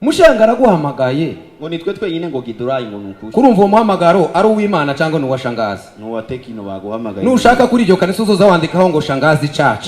Mushanga araguhamagaye. Ngo nitwe twenyine ngo Gidurayi, ngo nukuri. Kurumva uwo muhamagaro ari uw'Imana cyangwa ni uwa shangazi? Ni uwa Tekino baguhamagaye. Nushaka kuri iryo kanisa uzoza wandikaho ngo Shangazi Church.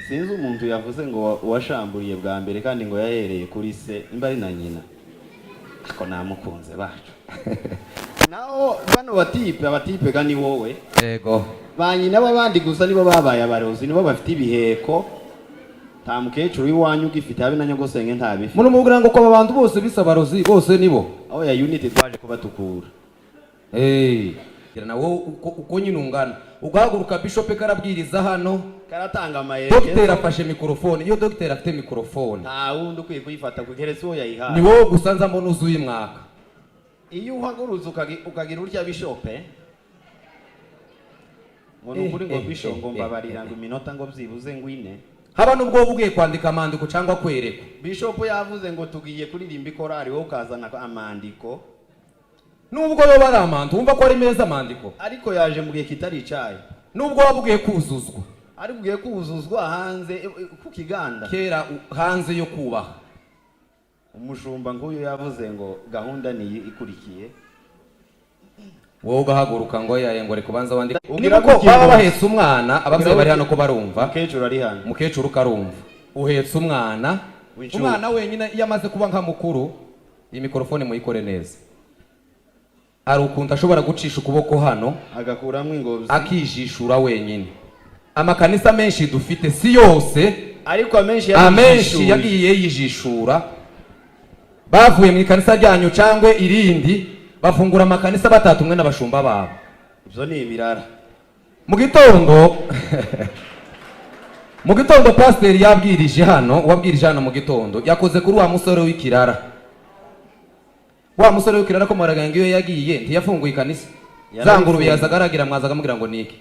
Sinzi umuntu yavuze ngo washamburiye bwa mbere, kandi ngo yahereye kuri se nimba ari na nyina, ako namukunze bacu. Naho bano batipe, abatipe ga ni wowe. Yego. Ba nyina b'abandi gusa nibo babaye abarozi, nibo bafite ibiheko. Nta mukecuru w'iwanyu ugifite, habe na nyogosenge ntabifite. Muramubwira ngo ko aba bantu bose bisa abarozi bose nibo. Aho ya unity twaje kubatukura. Eh, na wowe uko nyine ungana ugahaguruka, bishop karabwiriza hano, karatanga dogiteri amayerekezo. Afashe mikorofone. Iyo dogiteri afite mikorofone, nta wundi ukwiye kuyifata keretse uwo yayihaye. Ni wowe gusa nza mbona uzuye mwaka. Iyo uhagurutse ukagira utya, bishop, ngo ni ukuri, ngo bishop, ngo mbabarira, ngo iminota ngo byibuze ngo ine. Haba n'ubwo wowe ugiye kwandika amandiko cyangwa kwerekwa. Bishop yavuze ngo tugiye kuririmba ikorari, wowe ukazana amandiko. Nubwo bo bari amandiko, wumva ko ari meza amandiko. Ariko yaje mu gihe kitari icayi. Nubwo waba ugiye kuzuzwa. Ariko ugiye kuzuzwa hanze ku kiganda. Kera hanze yo kubaha. Umushumba nk'uyu yavuze ngo gahunda ni iyi ikurikiye, wowe ugahaguruka ngo yaye, ngo reka ubanza wandike. Ugira Niba ko gutya baba ngo- bahetse umwana, ababyeyi bari hano ko barumva. Umukecuru ari hano. Umukecuru ukarumva uhetse umwana. W'incuke. Umwana wenyine iyo amaze kuba nka mukuru, iyi mikorofone muyikore neza, hari ukuntu ashobora gucisha ukuboko hano, agakuramo ingobyi, akijishura wenyine. Amakanisa menshi dufite, si yose, ariko amenshi amenshi yarijishuye. Yagiye yijishura, bavuye mu ikanisa ryanyu cyangwa irindi, bafungura amakanisa batatumwe n'abashumba babo. Ibyo ni ibirara. Mu gitondo pasiteri yabwirije hano, wabwirije hano mu gitondo yakoze kuri wa musore w'ikirara, wa musore w'ikirara ko muraganga iyo yagiye ntiyafunguye ikanisa. Za ngurube yazaga aragira, mwazaga amubwira ngo niki?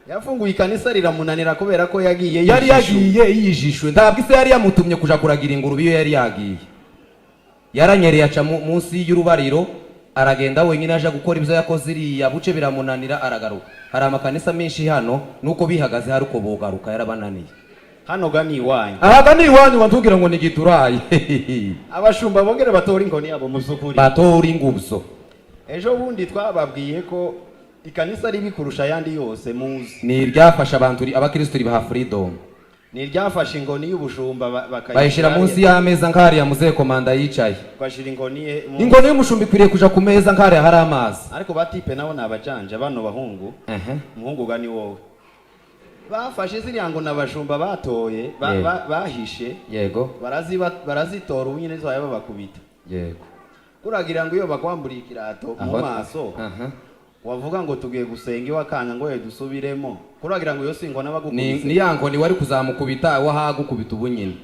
Yafunguye ikanisa riramunanira kubera ko yagiye yari yijishuye. Yagiye yijishuye. Ntabwo ise yari yamutumye kuja kuragira ingurube. Iyo yari yagiye yaranyereye, aca munsi y'urubariro, aragenda wenyine, aja gukora ibyo yakoze iriya buce, biramunanira, aragaruka. Hari amakanisa menshi hano nuko bihagaze, hari uko bogaruka yarabananiye. Hano ga ni iwanyu. Aha ni iwanyu, watubwira ngo ni Giturayi. Abashumba bongere batore inkoni yabo mu by'ukuri. Batora ingubzo. Ejo bundi twababwiye ko ikanisa ribi kurusha ayandi yose muzi ni iryafasha abantu, abakristo ribaha freedom. Ni iryafashe inkoni y'ubushumba bayishyira munsi y'ameza nk'hariya muzehe komanda yicaye. Bashyira inkoni ye Inkoni y'umushumba ikwiriye kuja ku meza nk'hariya hari amazi. Ariko batipe nabo ni abajanja, bano bahungu. Umuhungu ga ni wowe, bafashe ziriya ngo n'abashumba batoye bahishe, barazitora, ubu nyine zabaye babakubita. Kuragira ngo iyo bakwamburiye ikirato mu maso, wavuga ngo tugiye gusenga iwe akanga ngo ye dusubiremo, kuragira ngo iyo si inkoni Ni abagukubise. Ni ya nkoni wari kuzamukubita wahagukubita ubu nyine.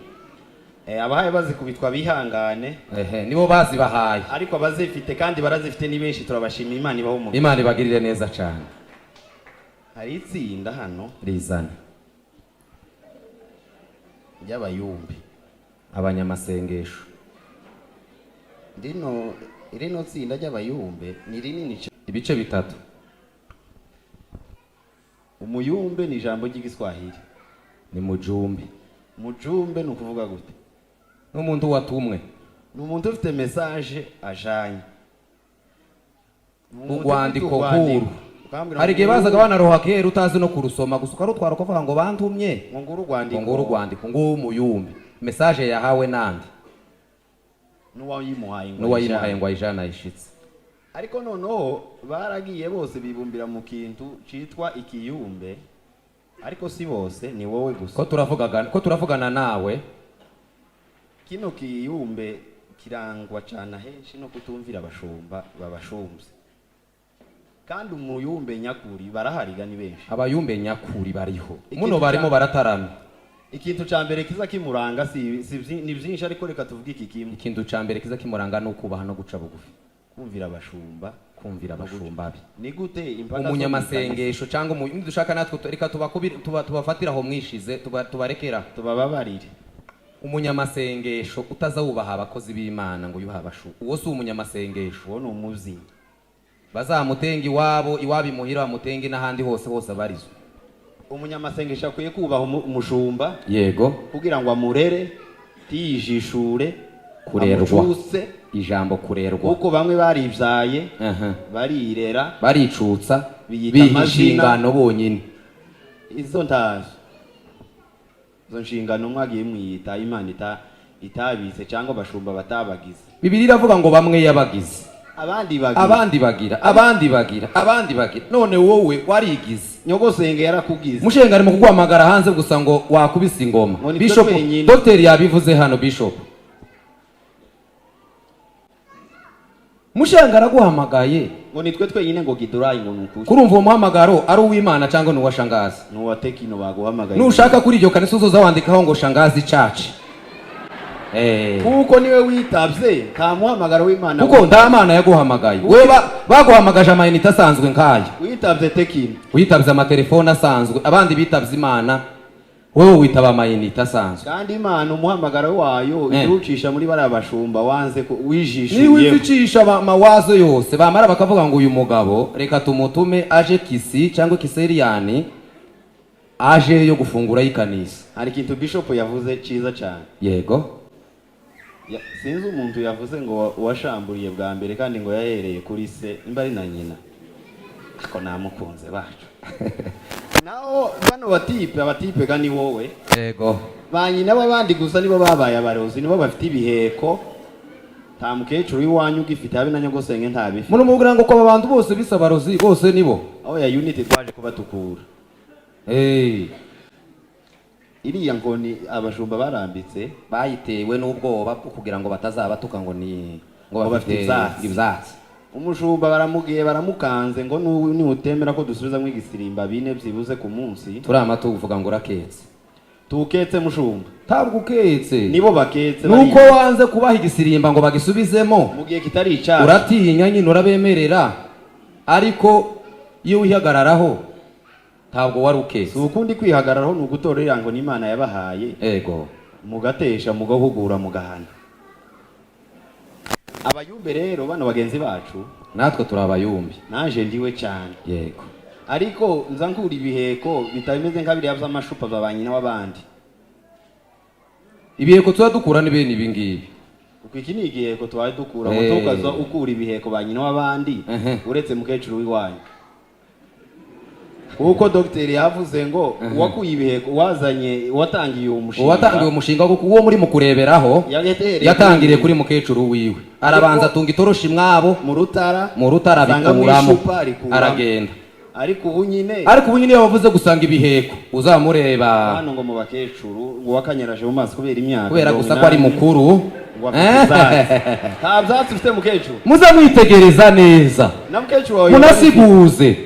Abahaye bazikubitwa bihangane. Ehe, nibo bazibahaye. Ariko abazifite kandi barazifite ni benshi, turabashimira, Imana ibaho umugisha. Imana ibagirire neza cyane. Hari itsinda hano rizana ry'abayumbi. Abanyamasengesho. Rino tsinda ry'abayumbe ni rinini cyane. Ibice bitatu. Umuyumbe ni ijambo ry'Igiswahili. Ni mujumbe. Mujumbe ni ukuvuga gute? N'umuntu watumwe. Ni umuntu ufite message ajanye. Ni umuntu ufite Urwandiko urwandiko. nkuru. Ukambwira Hari ngo igihe bazaga banaroha kera utazi no kurusoma, gusa ukarutwara ukavuga ngo bantumye, ngo nguru urwandiko, ngo nguru urwandiko, nguwo umuyumbe, message yahawe nande? N'uwayimuhaye ngo n'uwayimuhaye ayijane. Ngo ayijane ayishitse. Ariko noneho baragiye bose bibumbira mu kintu citwa ikiyumbe, ariko si bose, ni wowe gusa. Ko turavugana nawe. Kino kiyumbe kirangwa cyane ahenshi no kutumvira abashumba babashumbye, kandi umuyumbe nyakuri barahariga ni benshi. Abayumbe nyakuri bariho. Ikintu Muno barimo barataramye. Ikintu ca mbere kiza kimuranga si ni byinshi, ariko reka tuvuge iki kimwe. Ikintu ca mbere kiza kimuranga ni ukubaha no guca bugufi. Kumvira abashumba. Kumvira abashumba be. Ni gute impaka zo mu Umunyamasengesho cyangwa nidushaka natwe reka tubafatire aho mwishize, tubarekera. kanisa, tubababarire. Umunyamasengesho utaza wubaha abakozi b'Imana ngo yubaha abashu, uwo si umunyamasengesho. Uwo ni umubyinnyi. Bazamutenga iwabo, iwabo imuhira bamutenge n'ahandi hose hose abarizwa. Umunyamasengesho akwiye kubaha umushumba kugira ngo amurere, ntiyijishure. Kurerwa. Amucutse. Ijambo kurerwa. Kuko bamwe baribyaye, barirera, baricutsa, biyita biha amazina. Inshingano bonyine. Izo ntazo, izo nshingano mwagiye mwiyita Imana itabise cyangwa abashumba batabagize. Bibiliya iravuga ngo bamwe yabagize, abandi bagize, abandi bagira, abandi bagira, abandi bagira. None wowe warigize. Nyogosenge yarakugize. Mushenga ari mu kuguhamagara hanze gusa ngo wakubise ingoma. Ngo nitwe Bishop, twenyine. Dogiteri yabivuze hano. Bishop Mushenga araguhamagaye. Ngo nitwe twenyine, ngo gidurayi, ngo nukuri. Kurumva uwo muhamagaro ari uw'Imana cyangwa ni uwa shangazi? Nuwa Tekino baguhamagaye. Nushaka kuri iryo kanisa uzoza wandikaho ngo Shangazi Church. Kuko niwe witabye, nta muhamagaro w'Imana. Kuko nta Mana yaguhamagaye wewe, baguhamagaje amayinite asanzwe nk'aya. Witabye Tekino. Witabye amatelefone asanzwe. Abandi bitabye Imana, wewe witaba amayinite asanzwe. Kandi Imana umuhamagaro wayo iwucisha muri bariya bashumba wanze Niwe wijishuyeho. Izicisha mawazo yose, bamara bakavuga ngo uyu mugabo reka tumutume aje Kisi cyangwa Kiseriyani, aje yo gufungura y'ikanisa. Hari ikintu bishop yavuze cyiza cyane. Yego. Sinzi umuntu yavuze ngo washamburiye bwa mbere, kandi ngo yahereye kuri se nimba ari na nyina, ako namukunze bacu. Naho bano batipe, abatipe ga ni wowe. Yego. Ba nyina b'abandi gusa nibo babaye abarozi, nibo bafite ibiheko. Nta mukecuru w'iwanyu ugifite, habe na nyogosenge ntabifite. Muno mubwira ngo ko aba bantu bose bisa abarozi bose nibo. Aho ya unity twaje kubatukura. Iriya nkoni abashumba barambitse, bayitewe n'ubwoba bwo kugira ngo batazabatuka ngo ni ngo ngo bafite bafite ibyatsi. Ibyatsi. Umushumba baramubwiye, baramukanze ngo nutemera ko dusubizamo igisirimba bine byibuze ku munsi, turama tuvuga ngo uraketse. Tuketse mushumba. Ntabwo uketse. Nibo baketse. Nuko bariya. wanze kubaha igisirimba ngo bagisubizemo. Mu gihe kitari icyacu. Uratinya nyine, urabemerera, ariko iyo wihagararaho ntabwo wari Si uketse. ukundi kwihagararaho, ni ugutora iriya ngo n'Imana yabahaye, Ego. mugatesha, mugahugura, mugahana. Abayumbe rero bano bagenzi bacu, natwe turi abayumbi. Naje ndiwe cyane. Yego. Ariko nza nkura ibiheko bitameze nka biriya by'amashupa bya ba nyina w'abandi. Ibiheko tuba dukura ni bene ibi ngibi. Kuko iki ni igiheko tubaye dukura ngo tukaza ukura ibiheko ba nyina w'abandi, uretse mukecuru w'iwanyu, kuko dogiteri yavuze ngo uwakuye ibiheko, wazanye, watangiye uwo mushinga, Uwatangiye umushinga wo uwo muri mu kureberaho, yatereye yatangiriye kuri mukecuru wiwe, arabanza atunga itoroshi mwabo mu rutara, mu rutara, asangamo abikuramo, ishupa, arikuramo. Aragenda. Ariko ubu nyine, ariko ubu nyine iyo bavuze gusanga ibiheko uzamureba hano ngo mu bakecuru, ngo wakanyaraje mu maso kubera imyaka kubera gusa ko ari 80, mukuru. Ngo afite ibyatsi. Nta byatsi ufite mukecuru. Muze mwitegereza neza, na mukecuru wawe munasiguze.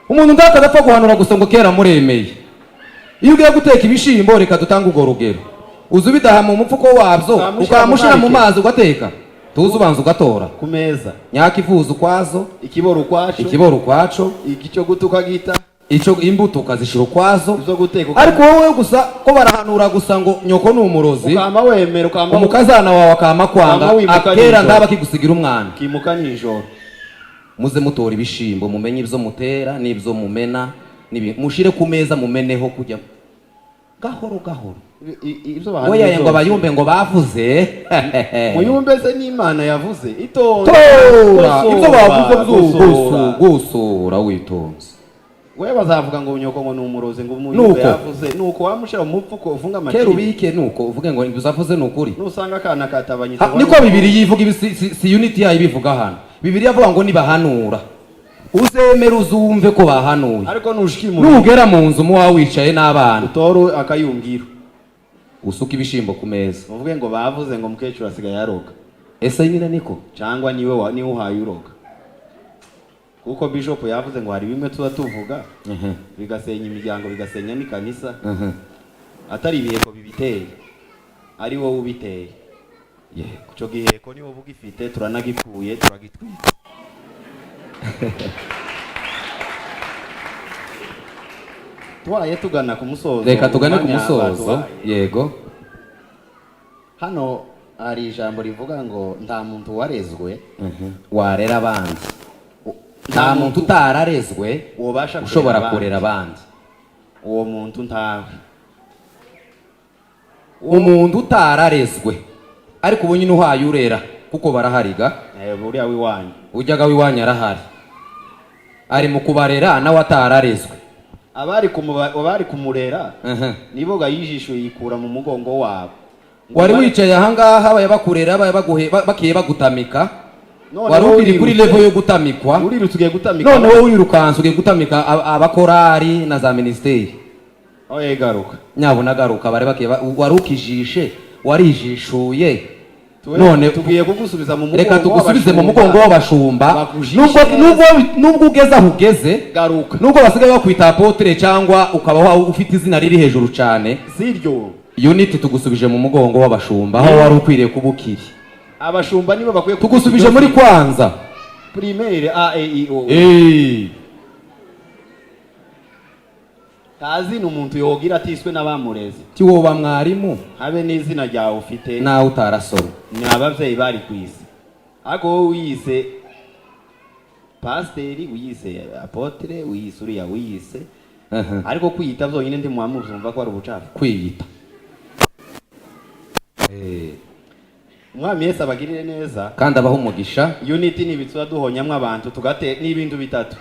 Umuntu ndakaza apfa guhanura gusa ngo kera muremeye. Iyo ugiye guteka ibishimbo, reka dutange urwo rugero, uza ubidaha mu mupfuko wabyo, ukamushyira ukamushyira mu mu mazi ugateka, tuzi ubanza ugatora ku meza, nyakivuza ukwazo, ikiboro ukwaco, ikiboro ukwaco, icyo guta ukagita, ico imbuto ukazishira ukwazo. Izo guteka Ariko wowe gusa ko barahanura gusa ngo nyoko ni umurozi, ukama wemera, ukama umukazana wawe akama kwanga, ukama wimuka akera nijoro. ndaba akigusigira umwana. Ukimuka nijoro. Muze mutora ibishimbo, mumenye ibyo mutera n'ibyo mumena, mushire ku meza, mumeneho kujya gahoro gahoro. Ibyo bahanura Oya, ngo byose. abayumbe ngo bavuze. Muyumbe se n'Imana yavuze itonde. Tora ibyo bavuze. Gosora. Gusura witonze. We bazavuga ngo nyoko ngo ni umurozi, ngo umuyumbe Nuko. yavuze, nuko wamushyira mu mupfuko ufunga Kera amaciri, ubike, nuko uvuge ngo ibyo uzavuze ni ukuri. Nusanga akana katabanyitse, Niko Bibiri yivuga ibi, si unity yayo ibivuga hano. Bibiri avuga ngo nibahanura uzemere, uzumve ko bahanuye. Ariko nushika imuhira, nugera mu nzu muba wicaye n'abana, utore akayungiro, usuke ibishimbo ku meza, uvuge ngo bavuze ngo mukecuru asigaye aroga. Ese nyine niko? Cyangwa niwe niwe uhaye uroga, kuko bishop yavuze ngo hari bimwe tuba tuvuga bigasenya imiryango, bigasenya n'ikanisa, atari ibiheko bibiteye, ari wowe ubiteye. Yego. Icyo giheko niba ugifite, turanagikuye, turagitwika. Tubaye tugana ku musozo. Reka tugane ku Umwanya musozo. batuhaye. Yego. Hano hari ijambo rivuga ngo nta muntu warezwe Warera abandi, nta muntu utararezwe wobasha ushobora kurera kurera abandi. Uwo muntu ntawe. Umuntu utararezwe Ariko ubu nyine uhaye urera, kuko barahariga. Buriya w'iwanyu. Ujyaga w'iwanyu arahari, ari mu kubarera nawe atararezwe. Abari kumurera nibo gayijisho yikura mu mugongo wabo. Wari wicaye ahangaha baya bakurera, baya baguhe, bakiye bagutamika. Wari ukiri kuri level yo gutamikwa. Urirutse ugiye gutamika. None wowe wirukanse ugiye gutamika abakorari na za minisiteri. Oye, garuka. Nyabuna garuka, bari bakiye wari ukijishe, warijishuye. None tugiye kugusubiza mu mugongo. Reka tugusubize mu mugongo w'abashumba. Nubwo ugeze aho ugeze, garuka. Nubwo basigaye bakwita apôtre cyangwa ukaba ufite izina riri hejuru cyane, siryo. Unity tugusubije mu mugongo w'abashumba aho wari ukwiriye kuba ukiri. Abashumba nibo bakwiye. Tugusubije muri kwanza primaire A E I O. Kazina umuntu yogira atiswe n'abamureze. Tiwoba mwarimu. Habe n'izina ryawe ufite. Nawe utarasoma. Ni abavyeyi bari kwisi, ariko wowe wiyise pasiteri, wiyise apôtre, wiyise uriya, wiyise. Ariko kwiyita vyonyine ntimwamuvyumva ko ari ubucafu? Kwiyita. Umwami Yesu abagirire neza. Kandi abaho umugisha. Unity ni ibitsuba duhonyamwo abantu tugate n'ibintu bitatu.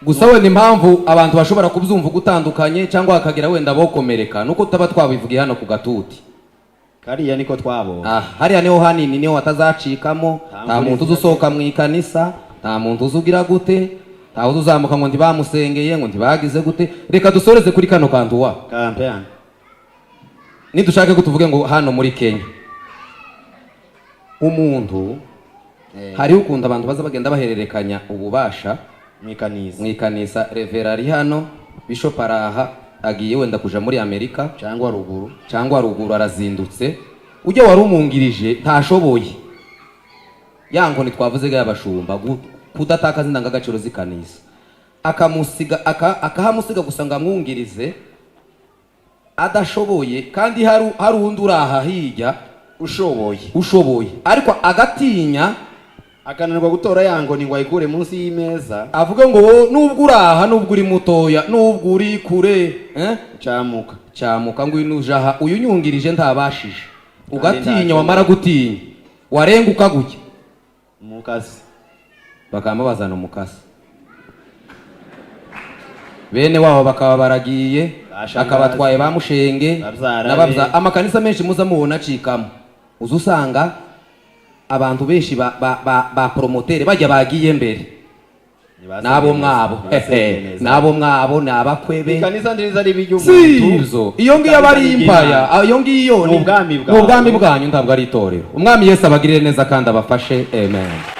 Gusa wenda impamvu abantu bashobora kubyumva ugutandukanye cyangwa hakagira wenda bokomereka, nuko tutaba twabivugiye hano ku gatuti. Kariya niko twabonye. Ah, hariya niho hanini, niho hatazacikamo. Nta muntu uzusohoka mu ikanisa, nta muntu uzugira gute, ntawe uzuzamuka ngo ntibamusengeye, ngo ntibagize gute. Reka dusoreze kuri kano kantu wa Kampeyani. Nidushake ko tuvuge ngo hano muri Kenya umuntu, hariho ukuntu abantu baza bagenda bahererekanya ububasha Mwikanisa. Mu ikanisa. Reverend ari hano, bishop araha, agiye wenda kuja muri Amerika cyangwa ruguru. Cyangwa ruguru, arazindutse. Ujya wari umwungirije ntashoboye, ya nkoni twavuze ga y'abashumba, kudatakaza indangagaciro z'ikanisa, akamusiga akahamusiga gusa ngo amwungirize adashoboye, kandi hari undi uri aha hirya ushoboye. Ushoboye, ariko agatinya, akananirwa gutora ya ngoni ngo ayikure munsi y'imeza. Avuge ngo wowe nubwo uri aha, nubwo uri mutoya, nubwo uri kure, eh? Camuka. Cyamuka ngo uyu aha, uyu nyungirije ntabashije, ugatinya. Ntacyo. Wamara gutinya warenguka gutya Mukasi. Bakaba bazana umukasi, bene wabo bakaba baragiye. Bashangazi. Akabatwaye bamushenge. Babyara be. Amakanisa menshi muza mubona acikamo, uza usanga abantu benshi ba promoteur bajya bagiye mbere nabo mwabo, nabo mwabo ni abakwebe. Ikanisa nziza ari iby'umuntu. Sibyo, iyo ngiyo aba ari impaya, iyo ngiyo Ni ubwami bwawe. Ni ubwami bwanyu, ntabwo ari itorero. Umwami Yesu abagirire neza kandi abafashe. Amen.